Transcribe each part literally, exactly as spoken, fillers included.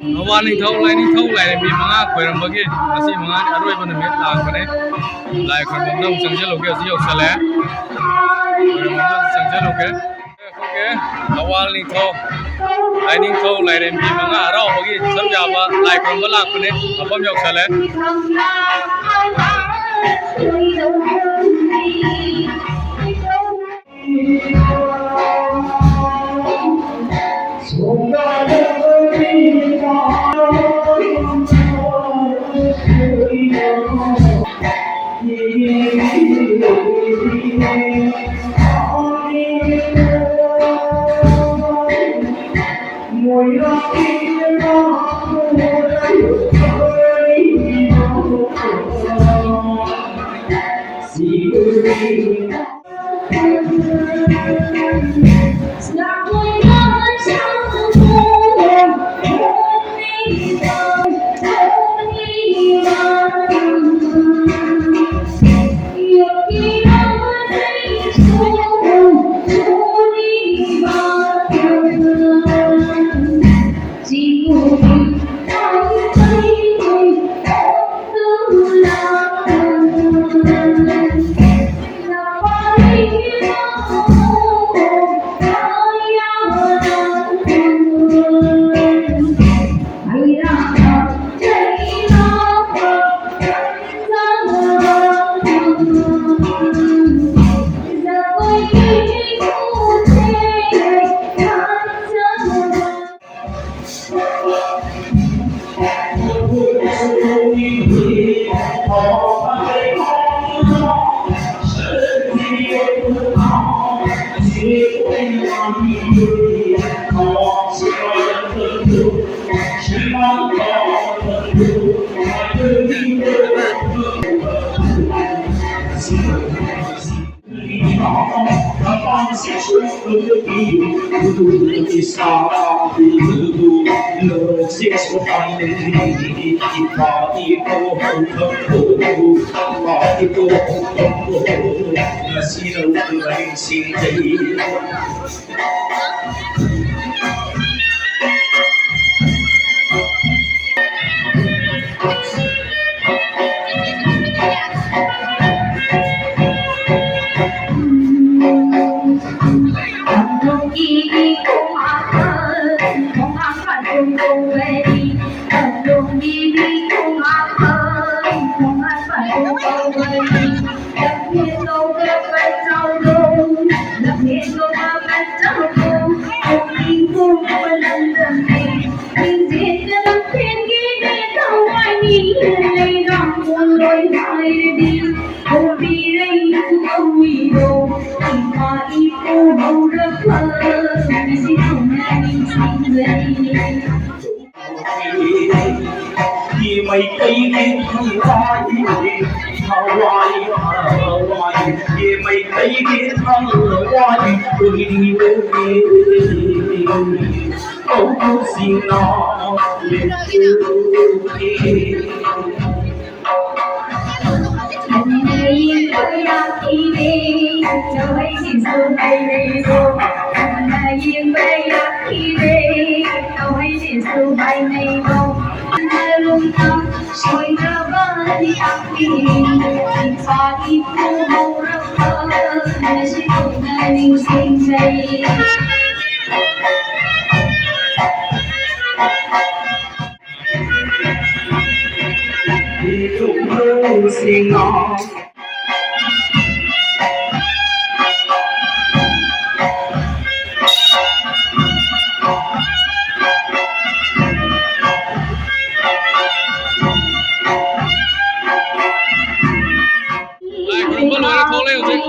ꯊꯧꯕꯥꯜ ꯅꯤꯡꯊꯧ, ꯂꯥꯏꯅꯤꯡꯊꯧ, ꯂꯥꯏꯔꯦꯝꯕꯤ ꯃꯉꯥ ꯈꯣꯏꯔꯝꯕꯒꯤ ꯉꯁꯤ ꯃꯉꯥꯅꯤ ꯑꯔꯣꯏꯕ ꯅꯨꯃꯤꯠ ꯂꯥꯛꯄꯅꯦ꯫ ꯂꯥꯏ ꯈꯣꯏꯔꯝꯕꯝꯗ ꯑꯃꯨꯛ ꯆꯪꯁꯤꯜꯂꯨꯒꯦ, ꯍꯧꯖꯤꯛ ꯌꯧꯁꯜꯂꯛꯑꯦ꯫ ꯈꯣꯏꯔꯝꯕꯝꯗ ꯑꯃꯨꯛ ꯆꯪꯁꯤꯜꯂꯨꯒꯦ꯫ ꯑꯩꯈꯣꯏꯒꯤ ꯊꯧꯕꯥꯜ ꯅꯤꯡꯊꯧ, ꯂꯥꯏꯅꯤꯡꯊꯧ, ꯂꯥꯏꯔꯦꯝꯕꯤ ꯃꯉꯥ ꯍꯔꯥꯎꯕꯒꯤ ꯁꯔꯨꯛ ꯌꯥꯕ ꯂꯥꯏ ꯈꯨꯔꯨꯝꯕ ꯂꯥꯛꯄꯅꯦ꯫ ꯃꯐꯝ ꯌꯧꯁꯜꯂꯦ꯫ ꯍꯥꯏꯔꯗꯤ ꯍꯧꯕꯤꯔꯩ ꯇꯧꯏꯗꯣ, ꯏꯄꯥ ꯏꯄꯨ ꯍꯧꯔꯛꯐꯝ ꯁꯤ ꯊꯨꯡꯅ ꯅꯤꯡꯁꯤꯡꯖꯩ꯫ ꯃꯩꯇꯩꯒꯤ ꯊꯋꯥꯏ, ꯊꯋꯥꯏ, ꯊꯋꯥꯏ, ꯃꯩꯇꯩꯒꯤ ꯊꯋꯥꯏ, ꯀꯧꯕꯁꯤꯡꯅ ꯂꯦꯞꯄꯨꯒꯦ꯫ ꯂꯥꯏ ꯈꯨꯔꯨꯝꯕ ꯂꯣꯏꯔ ꯊꯣꯛꯂꯛꯑꯦ ꯍꯧꯖꯤꯛ꯫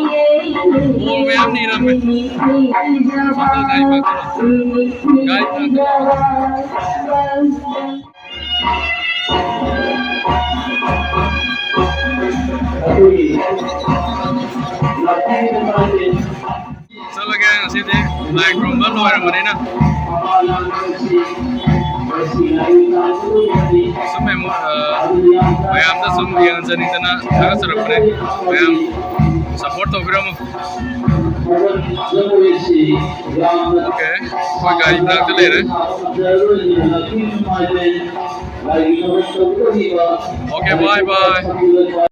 ꯕꯣꯔ ꯃꯌꯥꯝ ꯅꯤꯔꯝꯃꯦ꯫ ꯁꯣꯝꯗ ꯒꯥꯔꯤ ꯄꯥꯔꯛ ꯇꯧꯔꯦ꯫ ꯒꯥꯔꯤ ꯄꯥꯔꯛ ꯇꯧꯔꯦ꯫ ꯆꯠꯂꯒꯦ ꯉꯁꯤꯗꯤ꯫ ꯂꯥꯏ ꯈꯨꯔꯨꯝꯕ ꯂꯣꯏꯔꯕꯅꯤꯅ꯫ ꯁꯨꯝ ꯃꯦꯃꯣ-, ꯑ, ꯃꯌꯥꯝꯗ ꯁꯨꯝ ꯌꯦꯡꯍꯟꯖꯅꯤꯡꯗꯅ ꯊꯥꯒꯠꯆꯔꯛꯄꯅꯦ꯫ ꯃꯌꯥꯝ ꯁꯞꯄꯣꯔꯠ ꯇꯧꯕꯤꯔꯝꯃꯨ꯫ ꯑꯣꯀꯦ, ꯑꯩꯈꯣꯏ ꯒꯥꯔꯤ ꯃꯅꯥꯛꯇ ꯂꯩꯔꯦ꯫ ꯑꯣꯀꯦ, ꯕꯥꯏ ꯕꯥꯏ꯫